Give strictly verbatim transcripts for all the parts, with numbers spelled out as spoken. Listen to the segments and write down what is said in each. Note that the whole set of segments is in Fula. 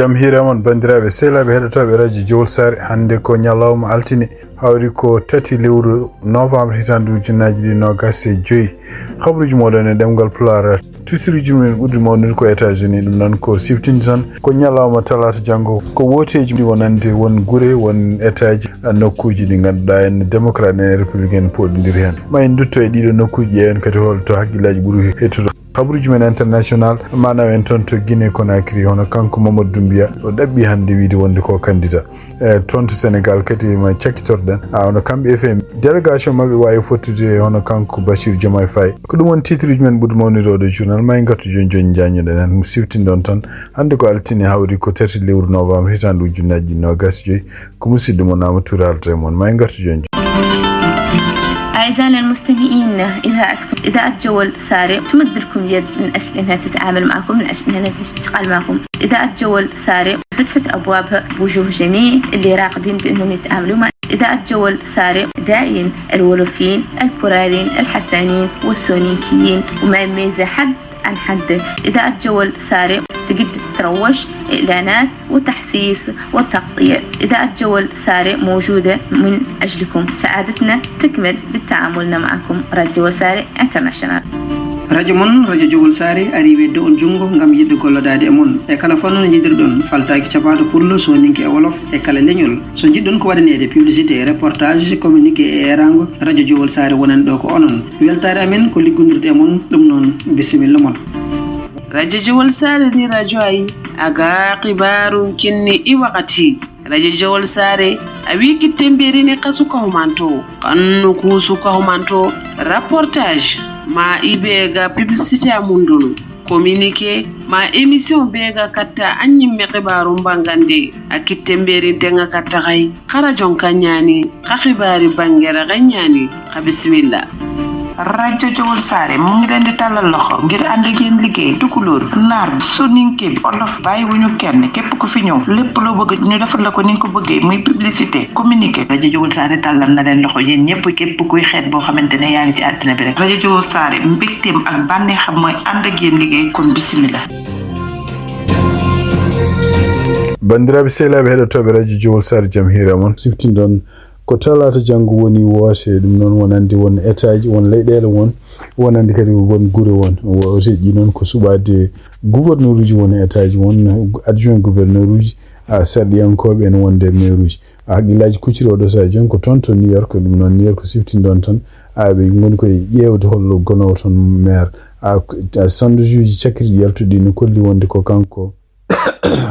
Jam hiire mon, banndiraaɓe sehilaaɓe heɗotooɓe Radio Jowol Saare. Hannde ko ñalawma altine, hawri ko tati lewru novembre, hitaande ujunnaaji ɗiɗi noogaas e joy. Habruuji mooɗon e ɗemngal Pulaar. Tisiruuji men ɓurɗi mawnude ko États-Unis, ɗum noon ko siftinde tan ko ñalawma talaata janngo. Ko wooteeji ɗi wonande won gure, won etaaji, nokkuuji ɗi ngannduɗaa en démocrate en e républicain en pooɗondiri heen. Ma en ndutto e ɗiɗo nokkuuji, ƴeewen kadi hol to hakkillaaji ɓuri hettude. Habruuji men international, ma naw en toon to Guinée Conakry, hono kanko Mamadou Doumbouya, o ɗaɓɓi hannde wiide wonde ko candidat. E toon to Sénégal kadi ma cakkitorɗen, a, hono kamɓe F M I, délégation maɓɓe waawi fottude e hono kanko Bassirou Diomaye Faye. Ko ɗum woni titruuji men ɓurɗi mawnude oɗo journal. Ma en ngartu jooni jooni, njaññoɗen heen, siftinde on tan. Hannde ko altine, hawri ko tati lewru novembre, hitaande ujunnaaji ɗiɗi noogaas e joy. Ko musidɗo mon Amadou Touré haalta e mon. Ma en ngartu jooni jooni. أعزائنا المستمعين، إذاعتكم إذاعة جول ساري تمد لكم يد من أجل أنها تتعامل معكم، من أجل أنها تشتغل معكم. إذاعة جول ساري فتحت أبوابها بوجوه جميع اللي راغبين بأنهم يتعاملوا مع إذاعة جول ساري. دائين، الولوفيين، الكوراليين، الحسانيين، والسونيكيين، وما يميز حد عن حد. إذاعة جول ساري تقدر تروج، إعلانات، وتحسيس، وتغطية. إذاعة جول ساري موجودة من أجلكم. سعادتنا تكمل بالتعامل معكم. Radio Jowol Saare International. Radio mon, Radio Jowol Saare, ari weddo on junngo ngam yiɗde gollodaade e mon. E kala fannu no njiɗirɗon, faltaaki capaaɗo pullo, sooninke e wolof, e kala leñol. So njiɗɗon ko waɗaneede publicité, reportage, communiqué e eeraango, Radio Jowol Saare wonani ɗo ko onon. Weltaare amen ko liggondirde e mon, ɗum noon, bisimilla mon. Radio Jowol Saare ndi radio ayi, aga xibaaru kinni i wakati. Radio Jowol Saare, a wi kitte mberini kasu kahumanto, kannu kusu kahumanto, reportage, ma ibe ga publicité a mundunu, communiqué, ma émission be ga katta anyimme xibaaru mbangande, a kitte mberin tenga katta xay. Xa rajo xa ñaani, xa xibaari bangera xa ñaani, xa bisimilla. Radio Jowol Saare mu ngi leen di tàllal loxo ngir ànd ak yéen liggéey. Tukulóor, naar, soninke, olof, bàyyiwuñu kenn. Képp ku fi ñëw, lépp loo bëgg ñu defal la ko ni nga ko bëggee, muy publicité, communiqué. Radio Jowol Saare tàllal na leen loxo yéen ñëpp, képp kuy xeet boo xamante ne yaa ngi ci àddina bi rek. Radio Jowol Saare, mbégteem ak bànneexam mooy ànd ak yéen liggéey, kon bisimilla. Banndiraaɓe sehilaaɓe heɗotooɓe Radio Jowol Saare, jam hiire mon. Siftinɗon ko talaata janngo woni woote, ɗum noon wonande won etaaji, won leyɗeele won, wonande kadi won gure won. Wooteeji noon ko suɓaade gouverneur uji won etaaji won, adjoint gouverneur uji, a, sarɗiyankooɓe ene wonde maire uji. A, hakkillaaji kucciri oɗo sahaa jooni ko toon to New York, ɗum noon New York siftinɗon tan, a, ɓe ngoni koye ƴeewde hollo gonoowo toon maire. A, a, sondageji cakkitiiɗi yaltuɗi no kolli wonde ko kanko,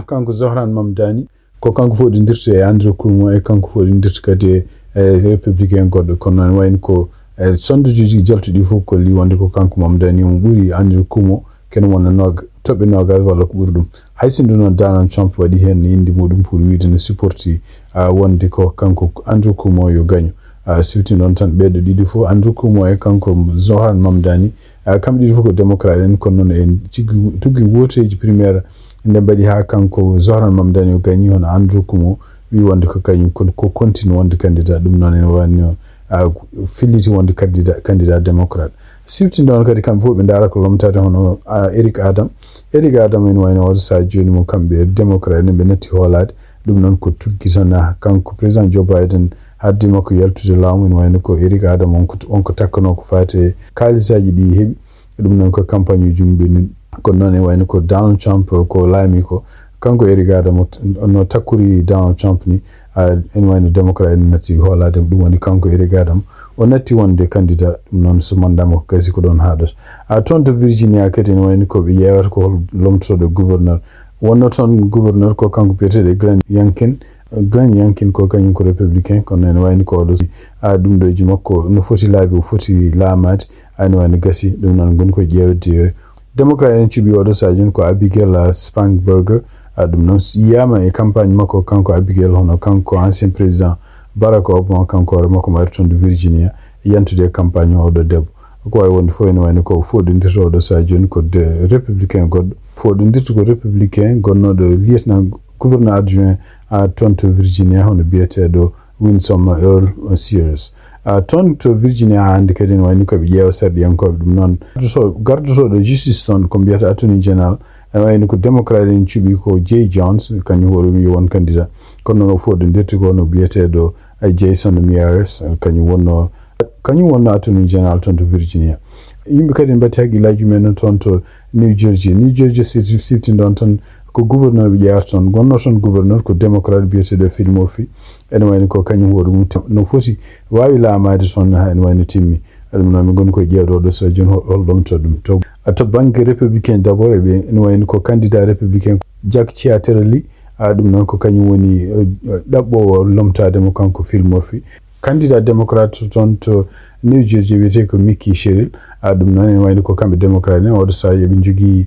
kanko Zohran Mamdani, ko kanko foɗindirta e Andrew Cuomo, e kanko foɗindirta kadi e, e républicain goɗɗo. Kono noon wayno ko, e, sondageji jaltuɗi fof kolli wonde ko kanko Mamdani omo ɓuri Andrew Cuomo, kene wona nog-, toɓɓe noogas walla ko ɓuri ɗum. Hay sinno noon Donald Trump waɗi heen inde muɗum pour wiide no supporti, a, wonde ko kanko Andrew Cuomo yo gaño. A, siftinoon tan ɓeeɗo ɗiɗi fof, Andrew Cuomo e kanko Zohran Mamdani, a, kamɓe ɗiɗi fof ko démocrate en, kono noon en tigi, tigi wooteeji primaire nde mbaɗi haa kanko Zohran Mamdani o gañi, hono Andrew Cuomo wi wonde ko kañum kon-, ko continue wonde candidat. Ɗum noon ene wayno, a, filliti wonde candidat, candidat démocrate. Siftinɗon kadi kamɓe fof ɓe ndaara ko lomtaade hono, a, Eric Adam. Eric Adam ene wayno oto sahaa jooni mo kamɓe démocrate en ɓe natti hoolaade. Ɗum noon ko tuggi tan, a, kanko président Joe Biden haaldi makko yaltude laamu ene wayno ko Eric Adam on ko, on ko takkanoo ko faati e kaalisaaji ɗi heɓi. Ɗum noon ko campagne uji mum ɓennuɗi. Kono noon ene wayno ko Donald Trump ko laami ko, kanko Eric Adam o t-, no takkori Donald Trump ni, a, ene wayno démocrate ene natti hoolaade ɗum, woni kanko Eric Adam o natti wonde candidat. Ɗum noon so mandat makko gasi ko ɗoon haaɗata. A, toon to Virginia kadi ene wayno ko ɓe ƴeewata ko hol lomtotooɗo gouverneur. Wonno toon gouverneur ko kanko biyeteeɗo Glenn Youngkin. Glenn Youngkin ko kañum ko républicain, kono ene wayno ko oɗo si, a, ɗum ɗo ji makko no foti laabi, o foti laamaade, a, ene wayno gasi. Ɗum noon ngoni ko ƴeewde. Démocrate en cuɓi oɗo sahaa jooni ko Abigail, a, Spanberger. A, ɗum noon s-, yiyaama e campagne makko kanko Abigail, hono kanko ancien président Barack Obama, kanko hoore makko mo ari toon to Virginia, yantude e campagne o oɗo debbo. Ko waawi wonde fof ene wayno ko foɗondirta oɗo sahaa jooni ko de républicain goɗɗo. Foɗondirta ko républicain gonnooɗo lieutenant gouverneur adjoint, a, toon to Virginia, hono biyeteeɗo Winsome Earl Sears. A, toon to Virginia haa hannde kadi ene wayno ko ɓe ƴeewa sarɗiyankooɓe. Ɗum noon, gardoto-, gardotooɗo justice toon ko mbiyata attorney general, Ene wayno ko démocrate en cuɓi ko Jay Jones, kañum hoore mum yo won candidat. Kono noon o foɗɗondirti ko no biyeteeɗo, eh, Jason Miyares, eh, kañum wonno, kañum wonno attorney general toon to Virginia. Yimɓe kadi mbaɗi hakkillaaji mumen toon to New Jersey. New Jersey sifti-, sifti ɗon tan ko gouverneur ɓe ƴeewata toon. Wonno toon gouverneur ko démocrate biyeteeɗo Phil Murphy. Ene wayno ko kañum hoore mum no foti waawi laamaade toon, haa ene wayno timmi. Ɗum noon, min ngoni koye ƴeewde oɗo so jooni hol-, hol ɗomto ɗum. To, to bannge républicain d'abord, eɓe, ene wayno ko candidat républicain Jack Ciattarelli. A, ɗum noon ko kañum woni, eh, ɗaɓɓoowo lomtaade mo kanko Phil Murphy. Candidat démocrate toon to New Jersey wiyetee ko Mickey Sherrill. A, ɗum noon ene wayno ko kamɓe démocrate en oɗo sahaa eɓe njogii,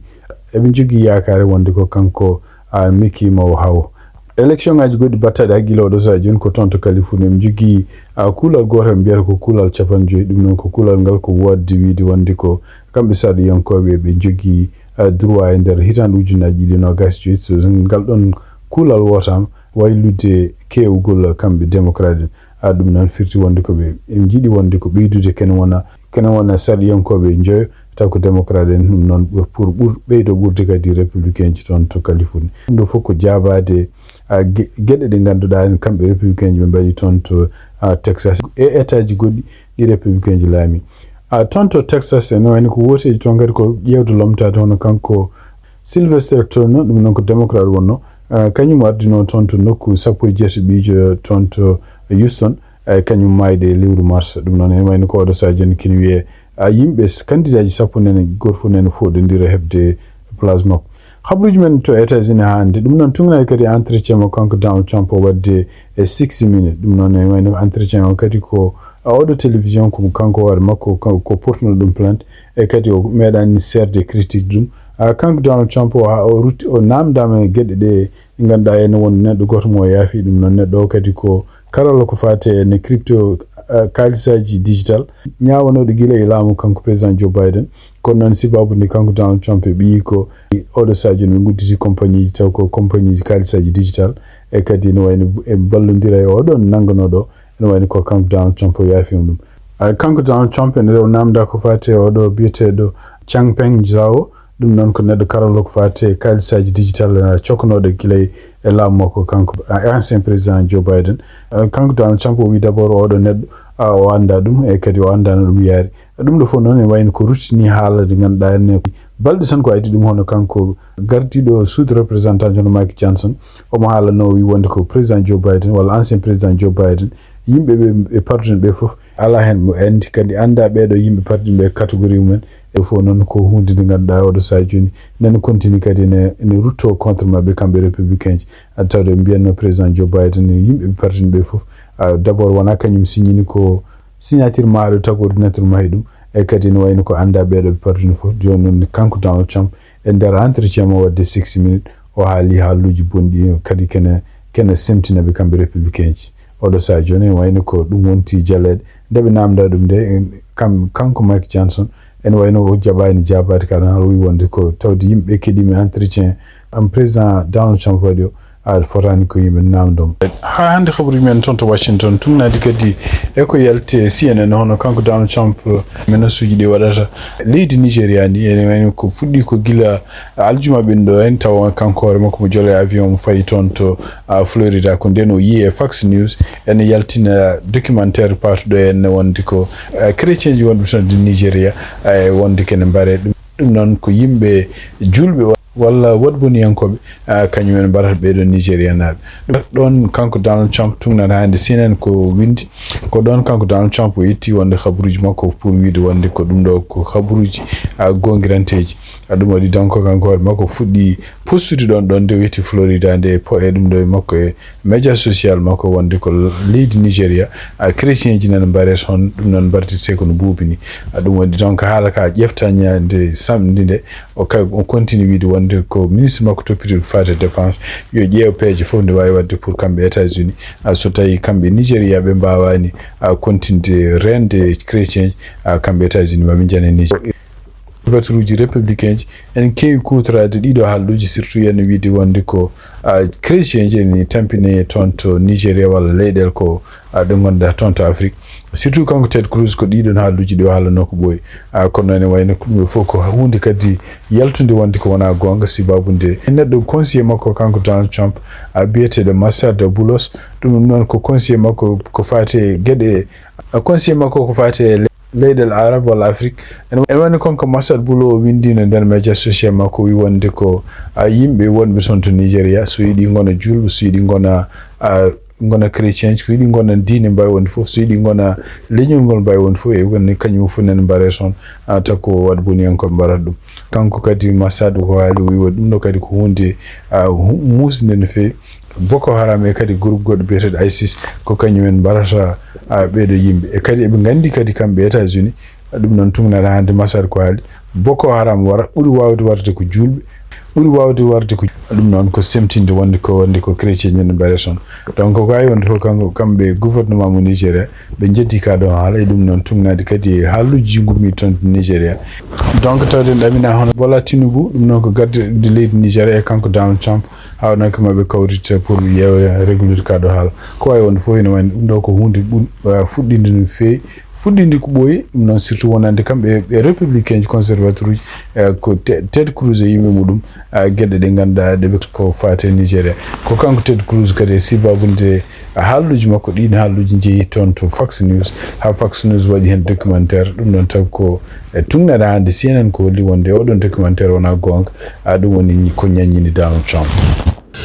eɓe njogii yaakaare wonde ko kanko, a, Mickey mo hawo. Élection ŋaaji goɗɗi battaaɗi hakkille oɗo sahaa jooni ko toon to Californie. Eɓe njogii, a, kuulal gootal, ɓe mbiyata ko kuulal capanɗe joyi. Ɗum noon ko kuulal ngal ko woodde wiyde wonde ko kamɓe sarɗiyankooɓe ɓe njogii, a, droit e nder hitaande ujunnaaji ɗiɗi e noogaas e joyi. So ngal ɗoon kuulal wootaama, waylude keewgol kamɓe démocrate en. A, ɗum noon firti wonde ko ɓe, ɓe njiɗi wonde ko ɓeydude kene wona, kene wona sarɗiyankooɓe njoyo, taw ko démocrate en, ɗum noon ɓe pour ɓur-, ɓeydo ɓurde kadi républicain ji toon to Californie. Ɗum ɗo fof ko jaabaade, a, ge-, geɗe ɗe ngannduɗaa en kamɓe républicain ji ɓe mbaɗi toon to, a, Texas e état ji goɗɗi ɗi républicain ji laami. A, toon to Texas ene wayno ko wooteeji toon kadi ko ƴeewde lomtaade hono kanko Sylvester Turner, ɗum noon ko démocrate wonno, a, kañum ardinoo toon to nokku sappo e jeetati ɓiijo toon to Houston, a, kañum maayde e lewru mars. Ɗum noon ene wayno ko oɗo sahaa jooni kene wiyee, a, yimɓe s-, candidat ji sappo nene, gooto fof nene foɗondira heɓde place makko. Habruuji men to États-Unis haa hannde, ɗum noon tuugnaade kadi entretien mo kanko Donald Trump o waɗde e sixty Minutes. Ɗum noon ene wayno entretien o kadi ko, a, oɗo télévision ko kanko hoore makko ko, ko portuno ɗum plainte, e kadi o meeɗaani seerde critique ɗum. A, kanko Donald Trump o, haa o rutti, o naamndaama e geɗe ɗe ngannduɗaa ene won neɗɗo gooto mo o yaafi. Ɗum noon neɗɗo o kadi ko karalla ko faati e ne crypto, a, kaalisaaji digital, ñaawanooɗo gila e laamu kanko président Joe Biden. Kono noon sibaabu ndi kanko Donald Trump e ɓiyi ko oɗo sahaa jooni ɓe ngudditi compagnie ji taw ko compagnie ji kaalisaaji digital, e kadi no wayno e ballondira e oɗo nannganooɗo, ene wayno ko kanko Donald Trump o yaafiima ɗum. A, kanko Donald Trump ene rewa naamndaa ko faati e oɗo biyeteeɗo Changpeng Zhao. Ɗum noon ko neɗɗo karallo ko faati e kaalisaaji digital, a, cokkanooɗo gila e laamu makko kanko, a, ancien président Joe Biden. A, kanko Donald Trump o wii d'abord oɗo neɗɗo, a, o anndaa ɗum, e kadi o anndaa no ɗum yaari. Ɗum ɗo fof noon ene wayno ko ruttini haala ndi ngannduɗaa ene balɗe tan ko adii ɗum, hono kanko gardiiɗo Sous-Représentant hono Mike Johnson, omo haalano o wii wonde ko président Joe Biden walla ancien président Joe Biden, yimɓe ɓe, ɓe pardon ɓe fof, alaa heen mo anndi, kadi anndaa ɓeeɗo yimɓe pardon ɓe catégorie mumen. E fof noon ko huunde nde ngannduɗaa oɗo sahaa jooni nana continue kadi ene, ene rutto contre maɓɓe kamɓe républicain ji. Aɗa tawde ɓe mbiyatno président Joe Biden yimɓe ɓe pardon ɓe fof, a, d'abord wonaa kañum signini ko signature maa ɗo taw ko ordinateur maa e ɗum. E kadi no wayno ko anndaa ɓeeɗo ɓe pardon fof. Jooni noon kanko Donald Trump e nder entretien mo waɗde sixty Minutes o haali haaluuji bonɗi kadi kene, kene semtina ɓe kamɓe républicain ji. Oɗo sahaa jooni ene wayno ko ɗum wonti jaleeɗe. Nde ɓe naamndaa ɗum nde, en, kam, kanko Mike Johnson, ene wayno o jaɓaani jaabaade kala, haa o wii wonde ko tawde yimɓe ɓe keɗiima entretien am président Donald Trump waɗi o, a, fotaani ko yimɓe naamndoo mo. Haa hannde habaruuji men toon to Washington, tuugnaade kadi e ko yalti e C N N, hono kanko Donald Trump, menasuuji ɗi waɗata leydi Nigeria ndi, ene wayno ko fuɗɗii ko gila aljuma ɓennuɗo en, tawa kanko hoore makko mo jolo e avion mo fayi toon to, a, Florida, ko ndeen o yii e Fox News ene yaltina documentaire paatuɗo en ne wonde ko, a, chrétien ji wonɓe toon to Nigeria, a, e wonde kene mbaree ɗum. Ɗum noon ko yimɓe juulɓe wa-, walla waɗboniyankooɓe, a, kañum en mbarata ɓeeɗo Nigerianaaɓe. Ɗum ɗoon kanko Donald Trump tuugnata hannde C N N ko winndi, ko ɗoon kanko Donald Trump o yetti wonde habaruuji makko pour wiide wonde ko ɗum ɗo ko habaruuji, a, goongiranteeji. A, ɗum waɗi donc kanko hoore makko fuɗɗi postude ɗoon, ɗoon nde o yetti Florida nde e po-, e ɗum ɗo e makko e média social makko wonde ko leydi Nigeria, a, chrétien ji nana mbaree toon, ɗum noon mbartirtee ko no buubi ni. A, ɗum waɗi donc haala ka ƴefta ñande samedi nde, o kay o continue wiide wonde ko ministre makko toppitiiɗo ko faati e défense yo ƴeew peeje fof nde waawi waɗde pour kamɓe États-Unis, a, so tawii kamɓe Nigeria ɓe mbaawaani, a, continde reende chrétien, a, kamɓe États-Unis ma ɓe njane Nigeria. Batruuji républicain ji, en keewi kuutoraade ɗiɗo haalluuji, surtout yen wiide wonde ko, ah, chrétien ji ene tampine toon to Nigeria walla leyɗeele ko, ah, ɗe ngonda toon to Afrique. Surtout kanko Ted Cruz ko ɗiɗon haalluuji ɗi o haalano ko ɓooyi. Ah, kono ene wayno ko ɗum ɗo fof ko huunde kadi yaltunde wonde ko wona goonga, sibabu nde neɗɗo conseiller makko kanko Donald Trump, ah, biyeteeɗo Massad Boulos, ɗum noon ko conseiller makko ko faati e geɗe, ah, conseiller makko ko faati e le-, leyɗeele Arab walla Afrique. En, en wani kanko Massad Boulos o winndino nder média social makko, wi wonde ko, ah, yimɓe wonɓe toon to Nigeria, so yiɗi ngona julɓe, so yiɗi ngona, ah, ngona chrétien, so yiɗi ngona diine mbawi wonde fof, so yiɗi ngona leñol ngol mbawi wonde fof, e woni kañum fof nene mbaɗe toon, ah, taw ko waɗa boniyankoɓe mbaɗata ɗum. Kanko kadi Massad ko haali, o wi wonde ɗum ɗo kadi ko huunde, ah, hu-, muusnde no feewi. Boko Haram e kadi groupe goɗɗo biyeteeɗo ISIS ko kañum en mbaɗata, ah, ɓeeɗo yimɓe. E kadi eɓe nganndi kadi kamɓe États-Unis, ɗum noon tugnaɗa hannde Massad ko haali. Boko Haram wara ɓuri waawde warde ko julɓe, ɓuri waawde warde ko ɗum noon ko semtinde wonde ko, wonde ko chrétien en mbaɗe toon. Donc ko wawi wonde fof kanko, kamɓe gouvernement mo Nigeria ɓe njeddi ka ɗo haala, e ɗum noon tugnaade kadi e haalluuji ngummi toon to Nigeria. Donc tawde en ɗamina hono Bola Tinubu, ɗum noon ko gardiiɗo leydi Nigeria, e kanko Donald Trump, haa wonaa ko maɓe kawrita pour yeewa reglude ka ɗo haala. Ko wawi wonde fof ene wayno ɗum ɗo ko huunde ɓur-, ah, fuɗɗinde no feewi, fuɗɗinde ko ɓooyi, ɗum noon surtout wonande kamɓe e républicain ji conservateur uji, eh, ko Te-, Ted Cruz e yimɓe muɗum, ah, geɗe ɗe ngannduɗaa ɗe ɓe ko faate Nigeria. Ko kanko Ted Cruz kadi e sibabu nde haalluuji makko ɗiin, haalluuji njehi toon to Fox News, haa Fox News waɗi heen documentaire, ɗum noon taw ko e tugnaɗa hannde C N N ko holli wonde oɗon documentaire wona goonga, ah, ɗum woni ko ñaññini Donald Trump.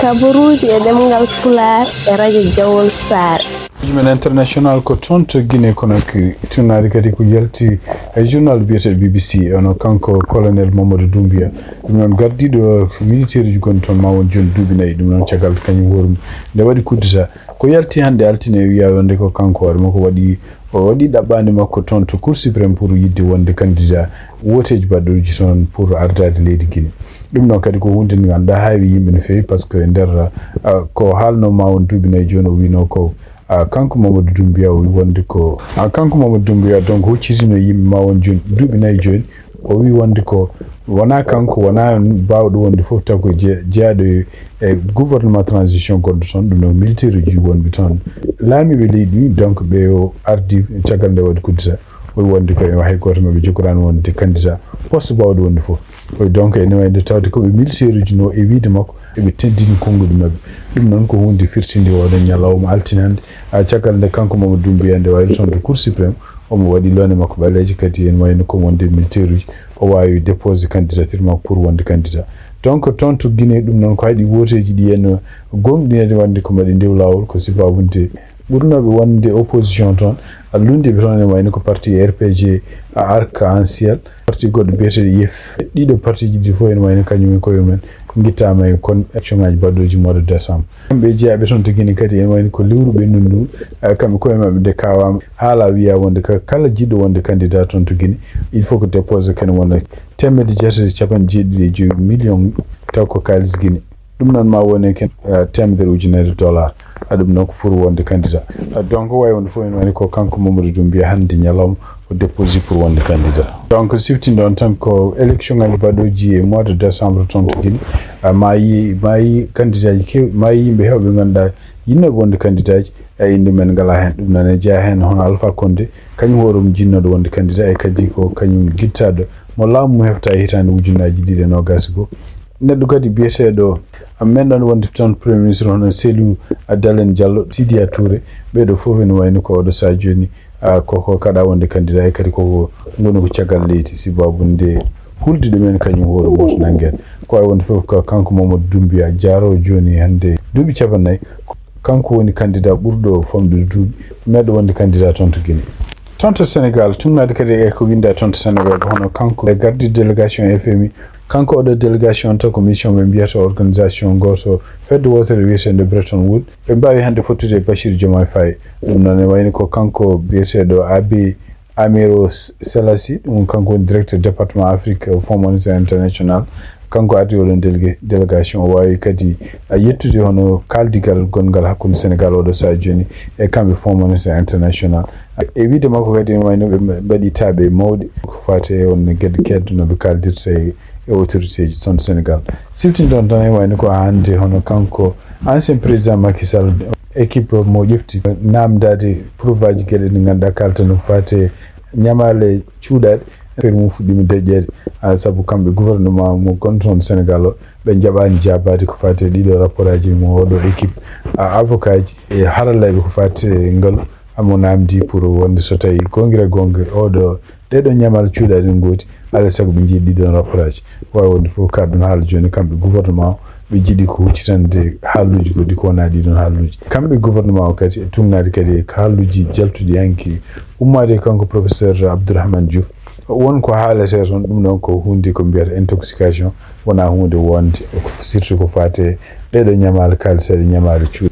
Kabaruuji e ɗemngal Pulaar e radio Jawol Saare. Ɗumen international ko toon to Guinée Conakry. Tugnaade kadi ko yalti e journal biyeteeɗo B B C, ono kanko colonel Mamadou Doumbouya. Ɗum noon gardiiɗo militaire uji gonɗi toon ma won jooni duuɓi nayi. Ɗum noon caggal kañum hoore mum nde waɗi coup d'État. Ko yalti hannde altine e wiya wonde ko kanko hoore makko waɗi, o waɗi ɗaɓɓaande makko toon to Cour suprême pour yiɗde wonde candidat wooteeji baɗɗooji toon pour ardaade leydi Guinée. Ɗum noon kadi ko huunde nde ngannduɗaa haawi yimɓe no feewi, par ce que e nder, ah, ko haalno ma won duuɓi nayi jooni o wino ko, ah, kanko Mamadou Doumbouya o wi wonde ko, ah, kanko Mamadou Doumbouya donc huccitino yimɓe ma won jooni duuɓi nayi jooni, o wi wonde ko wona kanko, wona baawɗo wonde fof taw ko je-, jeyaaɗo e, e gouvernement transition goɗɗo toon, ɗum noon militaire uji wonɓe toon, laamiiɓe leydi ɗi, donc ɓe o ardi caggal nde waɗi coup d'État. O wi wonde ko hay gooto maɓɓe jogoraani wonde candidat poste baawɗo wonde fof. O wi donc ene wayde tawde ko ɓe militaire uji no e wiide makko eɓe teddini konnguɗi maɓɓe. Ɗum noon ko huunde firtinde oɗo ñalawma altine hannde, ah, caggal nde kanko Mamadou Doumbouya nde wayri toon to Cour suprême, omo waɗi loone makko ɓaleeje kadi ene wayno ko wonde militaire uji o waawi déposé candidature makko pour wonde candidat. Donc toon to Guinée ɗum noon ko hay ɗi wooteeji ɗi en gomɗinede wonde ko mbaɗi ndew laawol ko sibabu nde ɓurnooɓe wonde opposition toon, a lunndiiɓe toon ene wayno ko parti R P G, a Arc en Ciel, parti goɗɗo biyeteeɗo Yef. Ɗiɗo parti ji ɗi fof ene wayno kañum e koye mumen ngittaama e kon élection ngaji baɗɗooji mois de décembre. Kamɓe jeyaaɓe toon to Guinée kadi ene wayno ko lewru ɓennudu ndu, eh, kamɓe koye maɓɓe nde kawaama haala wiya wonde ka-, kala jiɗɗo wonde candidat toon to Guinée, il faut que déposé kene wona teemedde jeetati e capanɗe jeeɗiɗi e joyi million taw ko kaalis Guinée. Ɗum noon ma wone ken, eh, teemedere ujunere dollar. Ah, ɗum noon ko pour wonde candidat. Ah, donc, wawi wonde fof ene woni ko kanko Mamadou Doumbouya hannde ñalawma o déposé pour wonde candidat. Donc, siftinɗon tan ko élection ngaji baɗɗooji e mois de décembre toon to Guinée. Ah, ma yi, ma yi candidat ji kew-, ma yi yimɓe heewɓe ngannduɗaa yinnooɓe wonde candidat ji, e innde men ngalaa heen. Ɗum noon e jeyaa heen hono Alpha Condé, kañum hoore mum jinnooɗo wonde candidat, e kadi ko kañum gittaɗo mo laamu mum hefta e hitaande ujunnaaji ɗiɗi e noogaas e goo. Neɗɗo kadi biyeteeɗo, men ɗon wonde toon Premier Ministre hono Cellou Dalein Diallo, Sidya Touré, ɓee ɗoo fof ene wayno ko oɗo sahaa jooni, ah, koko kaɗa wonde candidat e kadi koko ngoni ko caggal leydi, sibabu nde hulde ɗumen kañum hoore gooto nanngen. Ko wawi wonde fof ko kanko Mamadou Doumbouya jaaro jooni hannde duuɓi capannayyi. Kanko woni candidat ɓurɗo famɗude duuɓi, meeɗo wonde candidat toon to Guinée. Toon to Sénégal, tugnaade kadi e ko winnda toon to Sénégal, ko hono kanko e gardiiɗo délégation F M I, kanko oɗo délégation taw ko mission ɓe mbiyata organisation gooto fedde wootere wiyeteende Bretton Woods. Ɓe mbaawi hannde fottude e Bassirou Diomaye Faye. Ɗum noon ne wayni ko kanko biyeteeɗo Abbé Amero Selassie, ɗum kanko woni directeur département Afrique au Fonds Monétaire International. Kanko ardi oɗon délégué délégation, o waawi kadi a yettude hono kaaldigal gonngal hakkunde Sénégal oɗo sahaa jooni e kamɓe Fonds Monétaire International. E wiide makko kadi, ene wayno ɓe mbaɗi taaɓe mawɗe ko faati e on geɗe kedde no ɓe kaaldirta e e autorité ji toon Sénégal. Siftinɗon tan, e wayno ko hannde hono kanko ancien président Macky Sall, équipe mo ƴefti namdaade preuve aji geɗe ɗe ngannduɗaa kalta no faati e ñamaale cuuɗaaɗe, affaire mum fuɗɗiima deƴƴeede. Ah, sabu kamɓe gouvernement mo gonɗo toon Sénégal o, ɓe njaɓaani jaabaade ko faati e ɗiɗo rapport aji mo oɗo équipe, ah, avocat ji e haralleeɓe ko faati e ngalu. Amo namdi pour wonde so tawi gongira gonga oɗo, ɗeɗo ñamal cuuɗaɗen gooti, alay sago ɓe njii ɗiɗon rapport aji. Wawi wonde fof kaɗɗon haala joni kamɓe gouvernement o, ɓe jiiɗi ko huccitande haaluji goɗɗi ko wona ɗiɗon haaluji. Kamɓe gouvernement o kadi e tugnade kadi e haaluji jaltuɗi hanki ummade e kanko professeur Abdourahmane Diouf. Won ko haalete toon, ɗum ɗon ko hunde ko mbiyata intoxication, wona hunde wonde, surtout ko fate ɗeɗo ñamaale kaliseeɗe, ñamaale cuuɗi.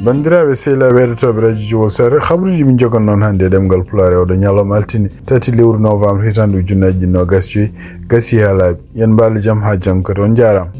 Banndiraaɓe sehilaaɓe heɗotooɓe radio Jowol Sare, habruuji min njogan noon hannde e ɗemngal Pulaar e oɗo ñalawma altine tati lewru novembre hitande ujunnaji ɗiɗi nogas joyi gasi ha laaɓi. Yen mbaalo jam ha janngo kadi, on njaaraama.